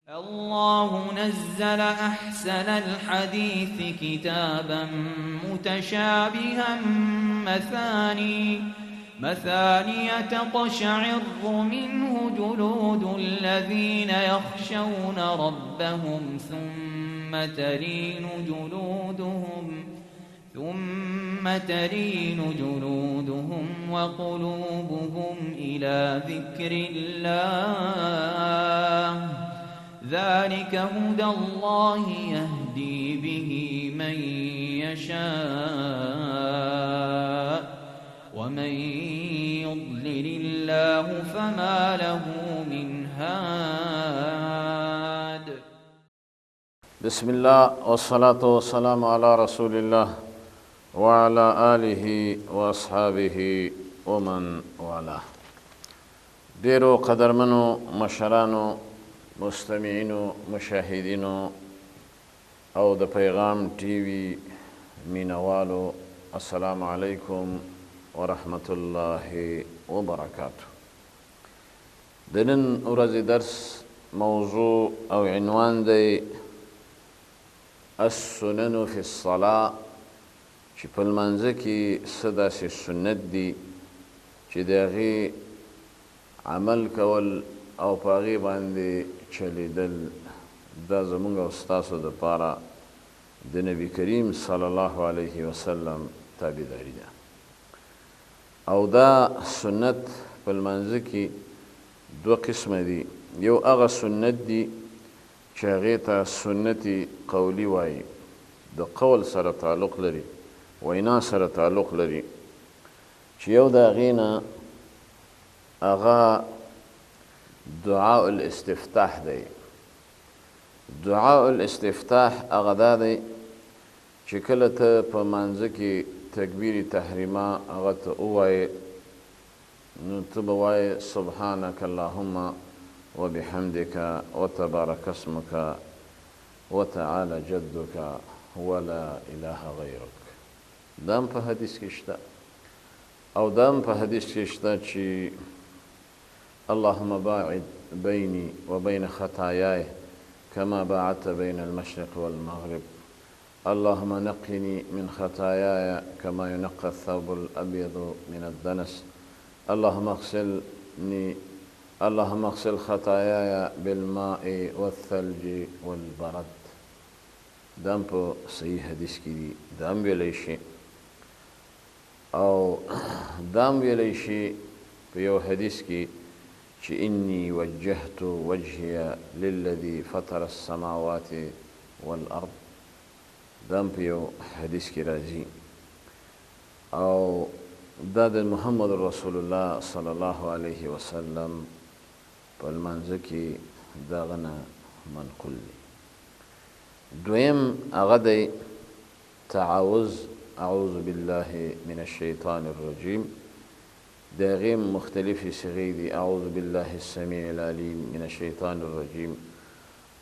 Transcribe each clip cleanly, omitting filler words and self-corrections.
الله نزل أحسن الحديث كتابا متشابها مثاني تقشعر منه جلود الذين يخشون ربهم ثم تلين جلودهم وقلوبهم إلى ذكر الله ذلك هدى الله يهدي به من يشاء ومن يضلل الله فما له من هاد. بسم الله والصلاة والسلام على رسول الله وعلى آله وأصحابه ومن والاه. ډیرو قدرمنو مشرانو، مستمعینو، مشاهدینو او د پیغام ټي وي مینوالو، السلام علیکم ورحمت الله وبرکاته. د نن ورځې درس موضوع او عنوان دی السنن فی الصلاة، چې په لمانځه کې څه داسې سنت دي چې د هغې عمل کول او په هغې باندې چلیدل دا زموږ او ستاسو دپاره د نبي کریم صلی الله علیه وسلم تابعداري ده. او دا سنت په لمانځه کې دوه قسمه دي. یو هغه سنت دي چې هغې ته سنت قولی وایي، د قول سره تعلق لري، وینا سره تعلق لري، چې یو د هغې نه هغه دعاء الاستفتاح دی. دعاء الاستفتاح هغه دا دی چې کله ته په مانځه کې تکبیر تحریمه هغه ته ووایې، نو ته به وایې سبحانک اللهم وبحمدک وتبارک اسمک وتعالی جدک ولا اله غیرک. دا هم په حدیث کې شته، او دا هم په حدیث کې شته چې اللهم باعد بيني وبين خطاياي كما باعدت بين المشرق والمغرب، اللهم نقني من خطاياي كما ينقى الثوب الأبيض من الدنس، اللهم اغسلني، اللهم اغسل خطاياي بالماء والثلج والبرد. دام په صحیح حدیث کې دي، دام ویلی شي. او دام ویلی شي په یو حدیث کې چې انی وجهت وجهي للذي فطر السماوات والارض، دام په یو حدیث کې راځي. او دا د محمد رسول الله صلی الله علیه وسلم په لمانځه کې دغه نه منقول دی. دویم هغه دی تعوذ، اعوذ بالله من الشیطان الرجیم. د هغې مختلفې صیغې دي، اعوذ بالله السمیع العلیم من الشیطان الرجیم،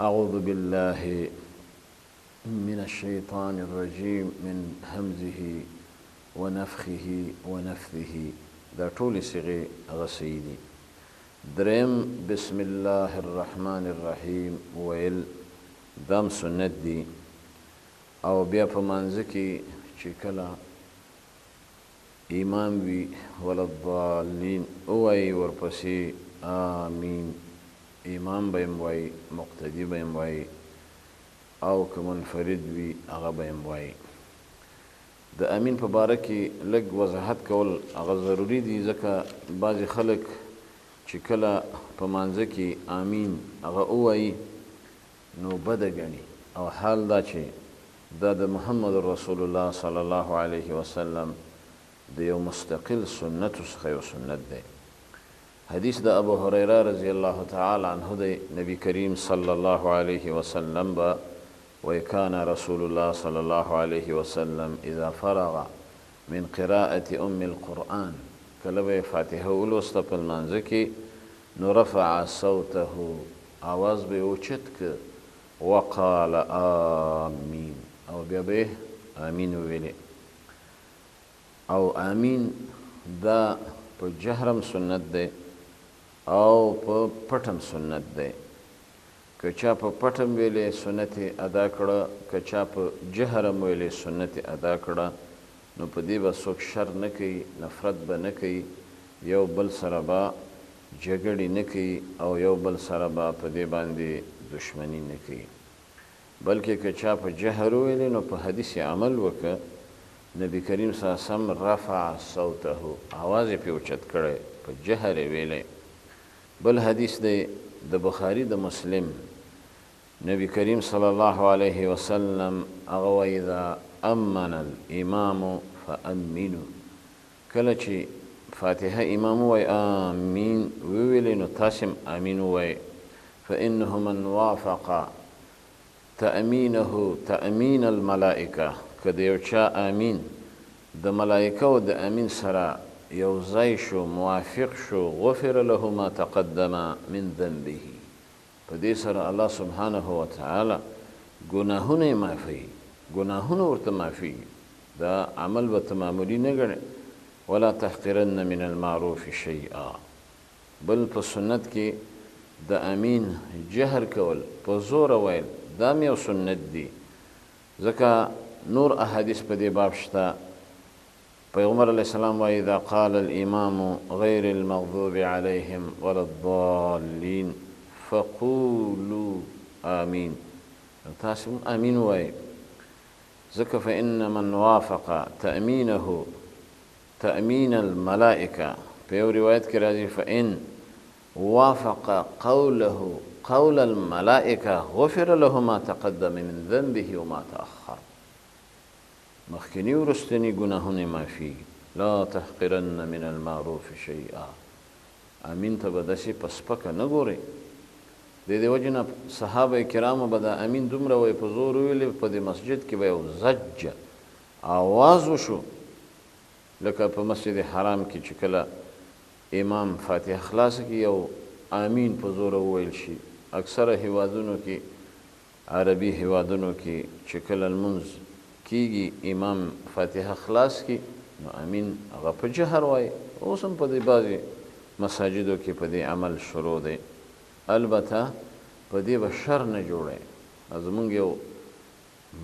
اعوذ بالله من الشیطان الرجیم من همزه ونفخه ونفثه. دا ټولې صیغې هغه صحیح دي. دریم بسم الله الرحمن الرحیم ویل دام سنت دي. او بیا په مانځه کې چې کله امام وي ولا الضالین ووایي، ورپسې آمین، امام به هم وایي، مقتدي به هم وایي، او که منفرد وي هغه به هم وایي. د امین په باره کې لږ وضاحت کول هغه ضروري دي، ځکه بعضې خلک چې کله په مانځه کې آمین هغه ووایي نو بده ګڼي، او حال دا چې دا د محمد رسول الله صلی الله علیه وسلم د یو مستقل سنتو څخه یو سنت دی. حدیث د ابو هریره رضی الله تعالی عنه دی، نبی کریم صلی الله علیه وسلم به وایي کان رسول الله صلی الله علیه وسلم اذا فرغ من قراءة ام القرآن، کله به یې فاتحه ولوسته په لمانځه کې نو رفع صوته، آواز به یې اوچت که، وقال آمین، او بیا به یې آمین وویلې. او آمین دا په جهرم سنت دی او په پټم سنت دی. که چا په پټه هم ویلې سنت یې ادا کړه، که چا په جهر هم ویلې سنت یې ادا کړه، نو په دې به څوک شر نه کوي، نفرت به نه کوي، یو بل سره به جګړې نه کوي او یو بل سره به په دې باندې دښمني نه کوي. بلکې که چا په جهر وویلې نو په حدیث یې عمل وکړ، نبي کریم صلی الله علیه وسلم رفع صوته، آواز یې پرې اوچت کړی، په جهر یې ویلی. بل حدیث دی د بخاری د مسلم، نبی کریم صلی الله علیه وسلم هغه وایي اذا امن الامام فامنو، کله چې فاتحه امام ووایي آمین وویلې نو تاسې هم آمین ووایئ، فانه من وافق تأمینه تأمین الملائکه، که د یو چا آمین د ملائکه او د امین سره یو ځای شو، موافق شو، غفر له ما تقدم من ذنبه، په دې سره الله سبحانه وتعالی ګناهونه یې معافوي، ګناهونه ورته معافیږي، دا عمل به ته معمولي نه ګڼې. ولا تحقرن من المعروف شیئا، بل په سنت کې د امین جهر کول، په زوره ویل، دا هم یو سنت دي، ځکه نور احادیث په دې باب شته. پیغمبر علیه السلام وایي اذا قال الامام غیر المغضوب علیهم ولا الضالین فقولوا آمین، نو تاسو هم آمین ووایئ، ځکه فإن من وافق تأمینه تأمین الملائکه، په یو روایت کې راځي فإن وافق قوله قول الملائکه غفر له ما تقدم من ذنبه وما تأخر، مخکني وروستني ګناهونه یې معافیږي. لا تحقرن من المعروف شیئا، امین ته به داسې په سپکه نه ګورئ. د دې وجې نه صحابه کرامو به دا امین دومره وایي په زور وویلې، په دې مسجد کې به یو زج آواز وشو، لکه په مسجد حرام کې چې کله امام فاتحه خلاصه کړي یو امین په زوره وویل شي. اکثره هیوادونو کې، عربي هیوادونو کې چې کله لمونځ کیږي امام فاتحه خلاص کړي نو امین هغه په جهر وایي. اوس هم په دې بعضې مساجدو کې په دې عمل شروع دی، البته په دې به شر نه جوړی. زمونږ یو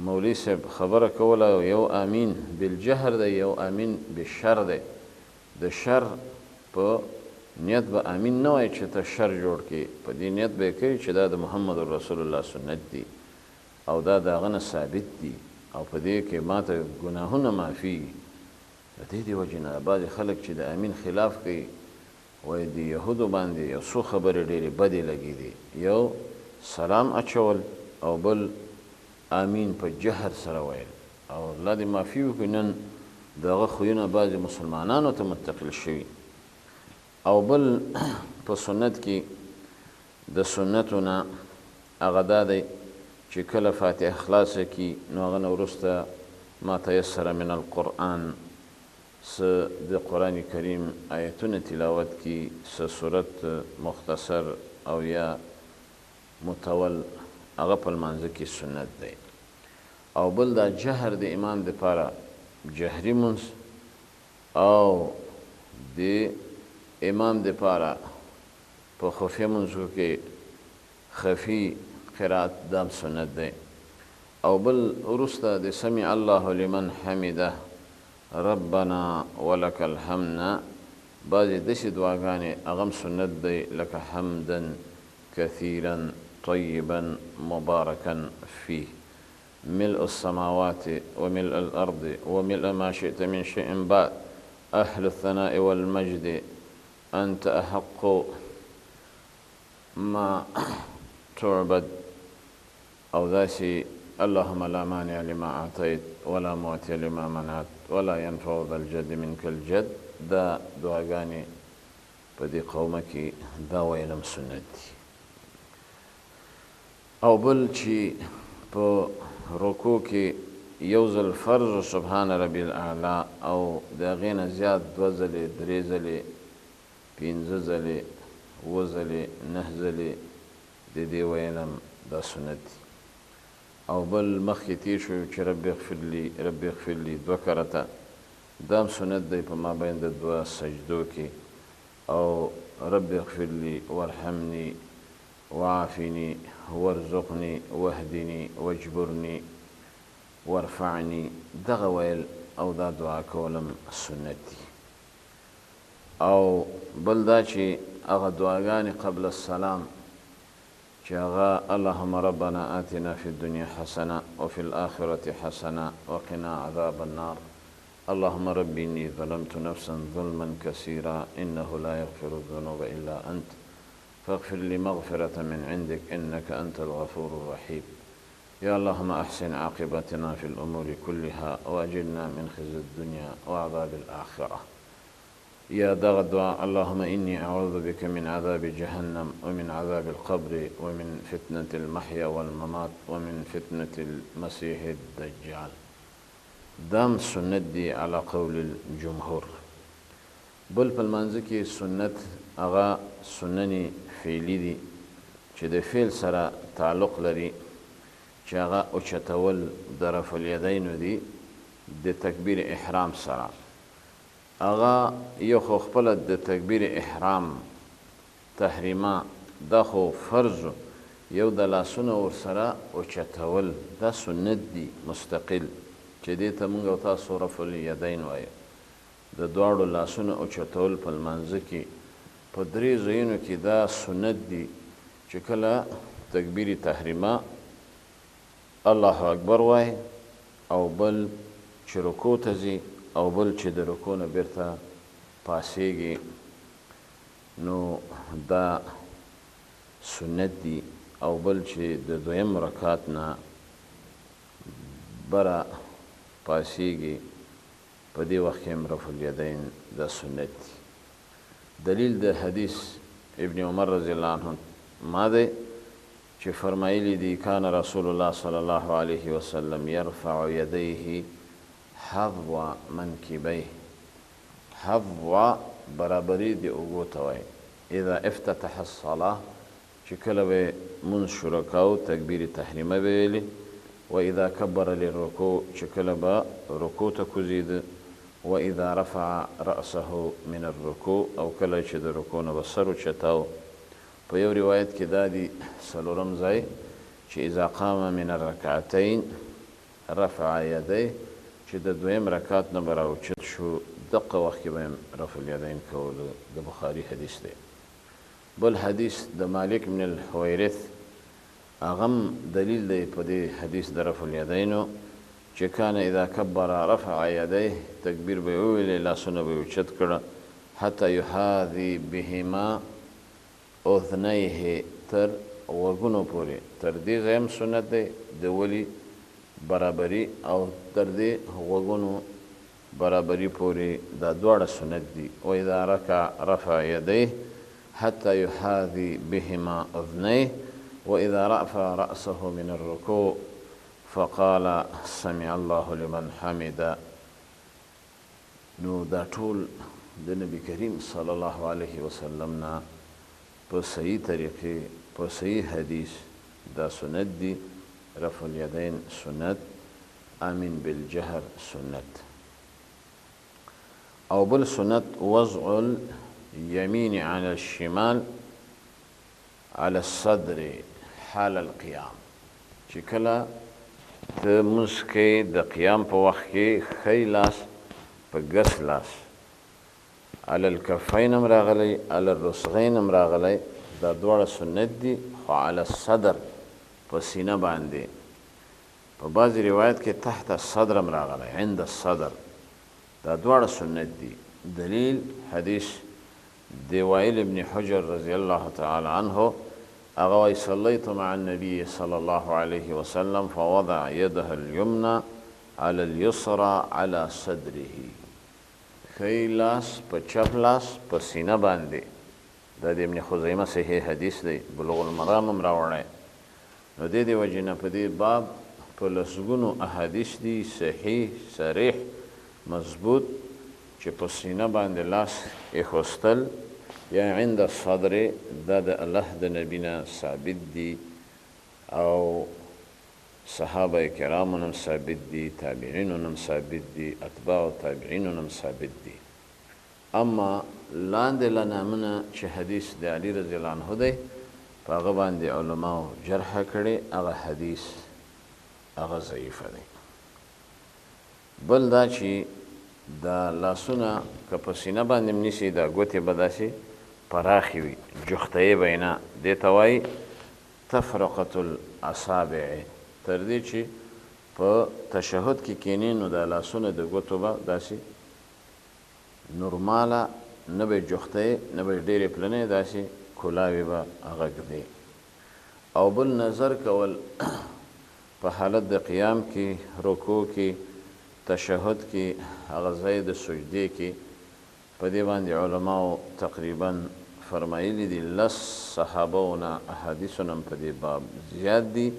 مولوي صاحب خبره کوله، یو امین بالجهر دی، یو امین بالشر دی. د شر په نیت به امین نه وایي چې ته شر جوړ کړې، په دې نیت به یې کوي چې دا د محمد رسول الله سنت دي او دا د هغه نه ثابت دي او په دې کې ماته ګناهونه معافیږي. د دې د وجې نه بعضې خلک چې د امین خلاف کوي وایي د یهودو باندې یو څو خبرې ډېرې بدې لګېدې، یو سلام اچول او بل امین په جهر سره ویل. او الله دې معافي وکړي، نن د هغه خویونه بعضې مسلمانانو ته منتقل شوي. او بل په سنت کې د سنتو نه هغه دا دی چې کله فاتحه خلاصه کړي نو هغه نه وروسته ما تیسر من القرآن، څه د قرآن کریم آیتونه تلاوت کړي، څه سورت مختصر او یا مطول، هغه په لمانځه کې سنت دی. او بل دا جهر د امام دپاره جهري مونځ او د امام دپاره په خفیه مونځو کې خفي قرائت، دا هم سنت دی. او بل وروسته د سمع الله لمن حمده ربنا ولک الحمد نه بعضې داسې دعاګانې هغه هم سنت دی، لکه حمدا کثیرا طیبا مبارکا فیه ملء السماوات وملء الأرض وملء ما شئت من شيء بعد أهل الثناء والمجد أنت أحق ما تعبد او داسې اللهم لا مانع لما أعطيت ولا معطي لما منعت ولا ينفع ذا الجد منك الجد، دا دعاګانې په دې قومه کې دا ویل هم سنت دي. او بل چې په رکوع کې یو ځل فرض سبحان ربي الاعلی او د هغې نه زیات دوه ځلې، درې ځلې، پنځه ځلې، اووه ځلې، نهه ځلې د دې ویل هم دا سنت دي. او بل مخکې تېر شو چې رب اغفر لي رب اغفر لي دوه کرته، دا هم سنت دی په مابین د دوه سجدو کې. او رب اغفر لي وارحمني وعافني وارزقني واهدني واجبرني وارفعني دغه ویل او دا دعا کول هم سنت دي. او بل دا چې هغه دعاګانې قبل السلام چې هغه اللهم ربنا آتنا في الدنيا حسنة وفي الآخرة حسنة وقنا عذاب النار اللهم ربي إني ظلمت نفسا ظلما كثيرا إنه لا يغفر الذنوب إلا أنت فاغفر لي مغفرة من عندك إنك أنت الغفور الرحيم يا اللهم أحسن عاقبتنا في الأمور كلها وأجرنا من خزي الدنيا وعذاب الآخرة. يا دغه دعا اللهم إني أعوذ بك من عذاب جهنم ومن عذاب القبر ومن فتنة المحيا والممات ومن فتنة المسيح الدجال. دام سنت دي على قول الجمهور. بل په لمانځه کې سنت هغه سنن فعلی دي چې د فعل سره تعلق لري، چې هغه اوچتول د رفع الیدینو دي د تکبیر احرام سره. هغه یو خو خپله د تکبیر احرام تحریمه دا خو فرض، یو د لاسونو ورسره اوچتول دا سنت دي مستقل، چې دې ته موږ او تاسو رفع الیدین وایو. د دواړو لاسونو اوچتول په لمانځه کې په درې ځایونو کې دا سنت دي، چې کله تکبیر تحریمه الله اکبر وای، او بل چې رکوع ته ځي، او بل چې د رکوع نه بیرته پاسېږي، نو دا سنت دي. او بل چې د دویم رکعت نه بره پاسېږي، په دې وخت کې هم رفع الیدین دا سنت دي. دلیل د حدیث ابن عمر رضی الله عنه ما دی چې فرمایلی دي کان رسول الله صلی الله علیه وسلم يرفع یدیه حظو منکبیه. حظو برابري د اوږو ته وایي. اذا افتتح الصلاة، چې کله به مونځ شروع کاوه تکبیر تحریمه به ویلې، واذا کبر للرکوع، چې کله به رکوع ته کوزېده، واذا رفع رأسه من الرکوع، او کله چې د رکوع نه به سر اوچتاوه. په یو روایت کې دا دي څلورم ځای چې اذا قام من الرکعتین رفع یدیه، چې د دویم رکعت نه به راوچت شو دقه وخت کې به یې رفع الیدین کولو. د بخاري حدیث دی. بل حدیث د مالک بن الحویرث هغه هم دلیل دی په دې حدیث د رفع الیدینو، چې کان اذا کبر رفع یدیه، تکبیر به یې وویلې لاسونه به یې اوچت کړه، حتی یحاذي بهما اذنیه، تر غوږونو پورې. تر دې ځای هم سنت دی د ولي برابري، او تر دې غوږونو برابري پورې دا دواړه سنت دي. واذا رکع رفع یدیه حتی یحاذي بهما اذنیه، واذا رفع رأسه من الرکوع فقال سمع الله لمن حمده. نو دا ټول د نبی کریم صلی الله علیه وسلم نه په صحیح طریقې په صحیح حدیث دا سنت دي. رفع الیدین سنت، آمین بالجهر سنت. او بل سنت وضع الیمین علی الشمال علی الصدر حال القیام، چې کله ته لمونځ کوې د قیام په وخت کې ښی لاس په ګس لاس، علی الکفین هم راغلی علی الرسغین هم راغلی، دا دواړه سنت دي، خو علی الصدر په سینه باندې. په بعضې روایت کې تحت الصدر هم راغلی، عند الصدر، دا دواړه سنت دي. دلیل حدیث د وائل ابن حجر رضی الله تعالی عنه، هغه وایي صلیت مع النبي صلی الله علیه وسلم فوضع یده الیمنى علی الیسرى علی صدره، ښی لاس په چپ لاس په سینه باندې. دا د ابن خزیمه صحیح حدیث دی، بلوغ المرام هم راوړی. نو دې دې وجې نه په دې باب په لسګونو احادیث دي صحیح صریح مضبوط، چې په سینه باندې لاس ایښوستل یا عند الصدر دا د الله د نبی نه ثابت دي، او صحابه کرامو نه هم ثابت دي، تابعینو نه هم ثابت دي، اتباع تابعینو نه هم ثابت دي. اما لاندې له نامونه چې حدیث د علی رضی الله عنه دی، په هغه باندې علماو جرح کړې، هغه حدیث هغه ضعیفه دی. بل دا چې دا لاسونه که په سینه باندې هم نیسي، دا ګوتې به داسې پراخې وي، جوختیې به یې نه، دې ته وایي تفرقة الاصابع. تر دې چې په تشهد کې کینې نو دا لاسونه د ګوتو به داسې نورماله، نه به یې جوختیې، نه به یې ډېرې پلنې، داسې کلاوې به هغه ږدې. او بل نظر کول په حالت د قیام کې، رکوع کې، تشهد کې، هغه ځای د سجدې کې، په دې باندې علماو تقریبا فرمایلي دي، لس صحابو نه احادیثونه هم په دې باب زیات دي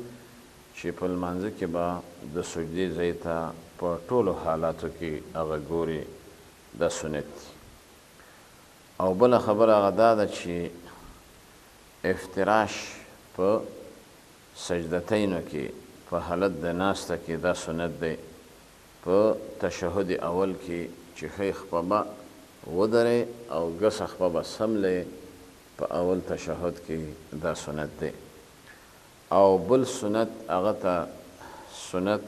چې په لمانځه کې به د سجدې ځای ته په ټولو حالاتو کې هغه ګوري، دا سنت دي. او بله خبره هغه دا ده چې افتراش په سجدتینو کې په حالت د ناسته کې دا سنت دی. په تشهد اول کې چې ښی خپه به ودرې او ګسه خپه به سملې، په اول تشهد کې دا سنت دی. او بل سنت هغه ته سنت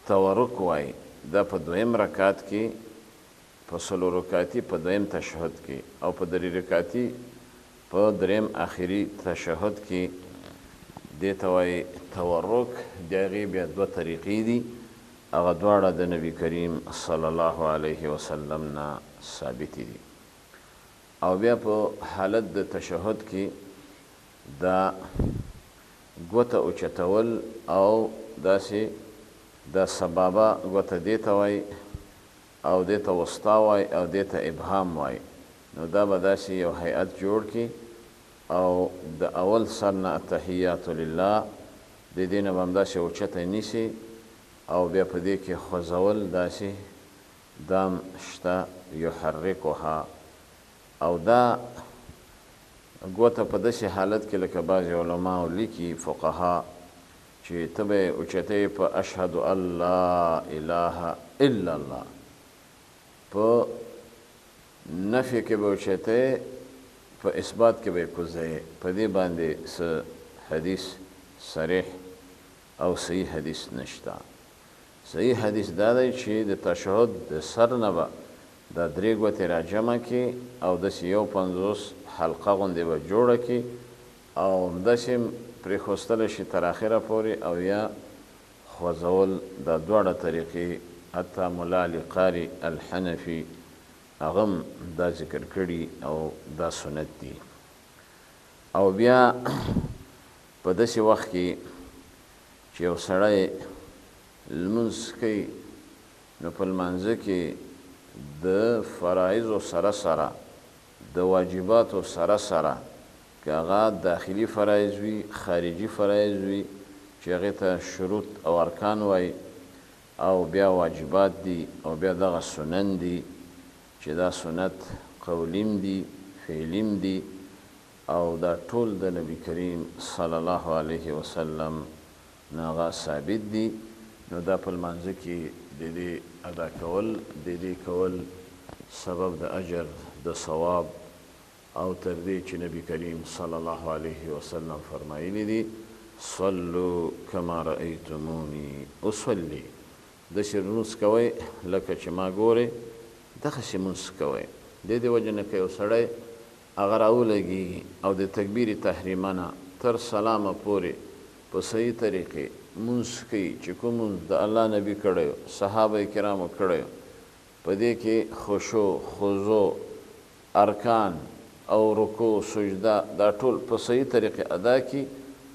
تورک وایي، دا په دویم رکعت کې، په څلور رکعتي په دویم تشهد کې، او په درې رکعتي په دریم آخري تشهد کې، دې ته وایي تورک. د هغې بیا دوه طریقې دي، هغه دواړه د نبی کریم صلی الله علیه وسلم نه ثابتې دي. او بیا په حالت د تشهد کې دا ګوته اوچتول او داسې دا سبابه ګوته دې ته وایي، او دې ته وسطا وایي، او دې ته ابهام وایي. نو دا به داسې یو هیئت جوړ کړي او د اول سر نه التحیات لله د دې نه به همداسې اوچته نیسي، او بیا په دې کې خوځول داسې دام شته یحرکها. او دا ګوته په داسې حالت کې لکه بعضې علماو لیکي فقها چې ته به یې اوچتوې په اشهد ان لا اله الا الله، په نفي کې به اوچتوې، په اثبات کې به یې کوزوې. په دې باندې څه حدیث صریح او صحیح حدیث نشته. صحیح حدیث دا دی چې د تشهد د سر نه به دا درې ګوتې راجمع کړي او داسې 51 حلقه غوندې به جوړه کړي او همداسې پرېښوستلی شي تر آخره پورې، او یا خوځول. دا دواړه طریقې حتی ملا علي قاري الحنفي هغه هم دا ذکر کړي او دا سنت دي. او بیا په داسې وخت کې چې یو سړی لمونځ کوي نو په لمانځه کې د فرایضو سره سره د واجباتو سره سره، که هغه داخلي فرایض وي خارجي فرایض وي چې هغې ته شروط او ارکان وایي، او بیا واجبات دي، او بیا دغه سنن دي چې دا سنت قولیم دي فعلیم دي، او دا ټول د نبی کریم صلی الله علیه وسلم نه هغه ثابت دي. نو دا په لمانځه کې د دې ادا کول، د دې کول سبب د اجر د ثواب، او تر دې چې نبی کریم صلی الله علیه وسلم فرمایلی دي صلوا کما رأیتمونی اصلي، داسې لمونځ کوئ لکه چې ما ګورئ دغسې لمونځ کوئ. د دې وجې نه که یو سړی هغه راولګېږي او د تکبیر تحریمه نه تر سلامه پورې په صحیح طریقې مونځ کوي چې کوم مونځ د الله نبی کړی، صحابه کرامو کړی، په دې کې خشوع، خضوع، ارکان او رکوع، سجده دا ټول په صحیح طریقې ادا کړي،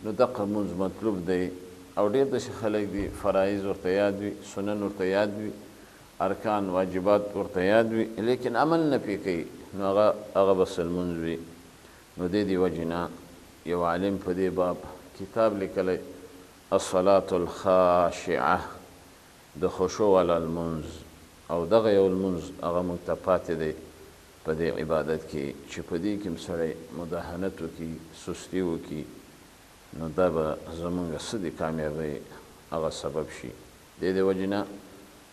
نو دقه مونځ مطلوب دی. او ډېر داسې خلک دي فرایض ورته یاد وي، سنن ورته یاد وي، ارکان واجبات ورته یاد وي، لیکن عمل نه پې کوي، نو هغه به څه لمونځ وي. نو دې دې وجې نه یو عالم په دې باب کتاب لیکلی الصلاة الخاشعة، د خشوع والا لمونځ، او دغه یو لمونځ هغه موږ ته پاتې دی په دې عبادت کې چې په دې کې هم سړی مداهنت وکړي، سستي وکړي، نو دا به زمونږ څه د کامیابۍ هغه سبب شي. دې دې وجې نه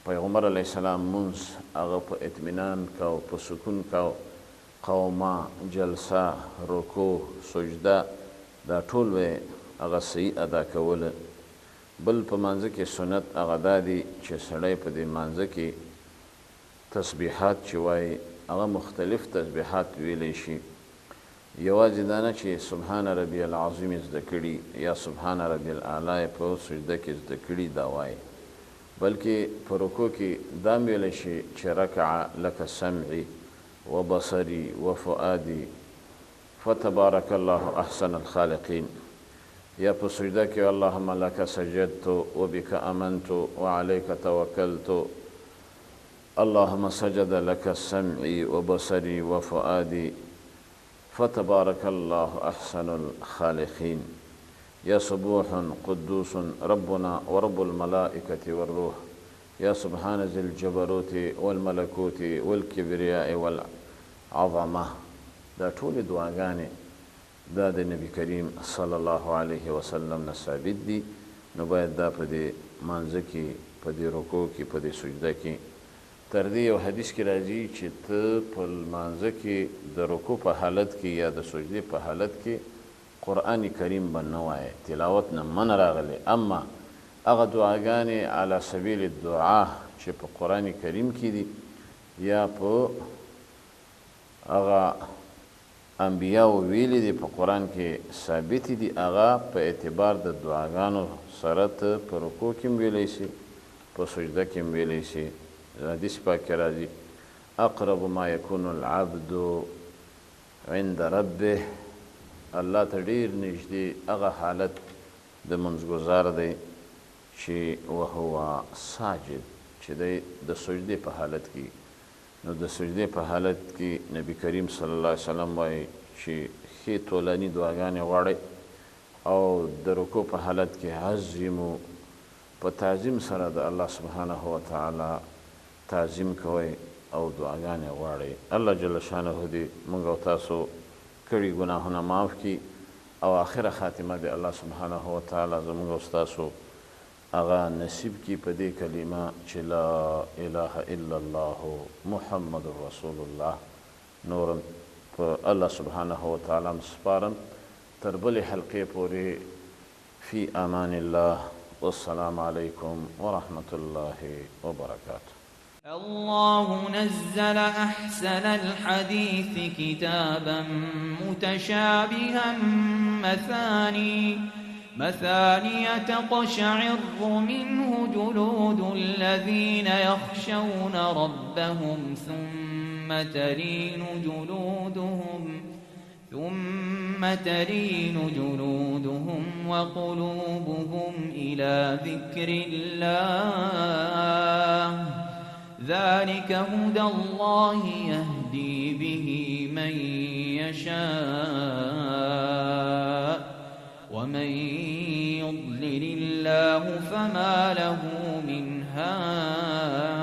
پیغمبر علیه السلام مونځ هغه په اطمینان کاو، په سکون کاو، قومه، جلسه، رکوع، سجده دا ټول به یې هغه صحیح ادا کول. بل په لمانځه کې سنت هغه دا دي چې سړی په دې لمانځه کې تسبیحات چې وایي هغه مختلف تسبیحات ویلی شي، یوازې دا نه چې سبحان ربی العظیم یې زده کړي یا سبحان ربی الاعلی یې په سجده کې زده کړي دا وایي، بلکې په رکوع کې دا هم ویلی شي چې رکع لک سمعي وبصري وفؤادي فتبارک الله احسن الخالقین، یا په سجده کې اللهم لک سجدت وبک امنت وعلیک توکلت اللهم سجد لک سمعي وبصري وفؤادي فتبارک الله احسن الخالقین، یا سبوح قدوس ربنا ورب الملائکة والروح، یا سبحان ذی الجبروت والملکوت والکبریاء والعظمه. دا ټولې دعاګانې دا د نبی کریم صلی الله علیه وسلم نه ثابت دي، نو باید دا په دې مانځه کې، په دې رکوع کې، په دې سجده کې. تر دې یو حدیث کې راځي چې ته په لمانځه کې د رکوع په حالت کې یا د سجدې په حالت کې قرآن کریم به نه وایې، تلاوت نه منع راغلی، اما هغه دعاګانې علی سبیل الدعا چې په قرآن کریم کې دي یا په هغه انبیاو ویلي دي په قرآن کې ثابتې دي، هغه په اعتبار د دعاګانو سره ته په رکوع کې هم ویلی سي، په سجده کې هم ویلی سي. حدیث پاک کې راځي اقرب ما یکون العبد عند ربه، الله ته ډېر نږدې هغه حالت د منځګزار دی چې وهو ساجد، چې دی د سجدې په حالت کې. نو د سجدې په حالت کې نبی کریم صلی الله علیه وسلم وایي چې ښې تولاني دعاګانې غواړئ، او د رکوع په حالت کې عظیمو، په تعظیم سره د الله سبحانه وتعالی تعظیم کوئ او دعاګانې غواړئ. الله جل شانه دې موږ او تاسو کړي ګناهونه معاف کړي، او آخره خاتمه دې الله سبحانه وتعالی زموږ او ستاسو هغه نصیب کړي په دې کلمه چې لا اله الا الله محمد رسول الله. نورم په الله سبحانه وتعالی هم سپارم. تر بلې حلقې پورې فی امان الله، والسلام علیکم ورحمة الله وبرکاته. الله نزل أحسن الحديث كتابا متشابها مثانية تقشعر منه جلود الذين يخشون ربهم ثم تلين جلودهم وقلوبهم إلى ذكر الله. ذلك هدى الله يهدي به من يشاء ومن يضلل الله فما له من هاد.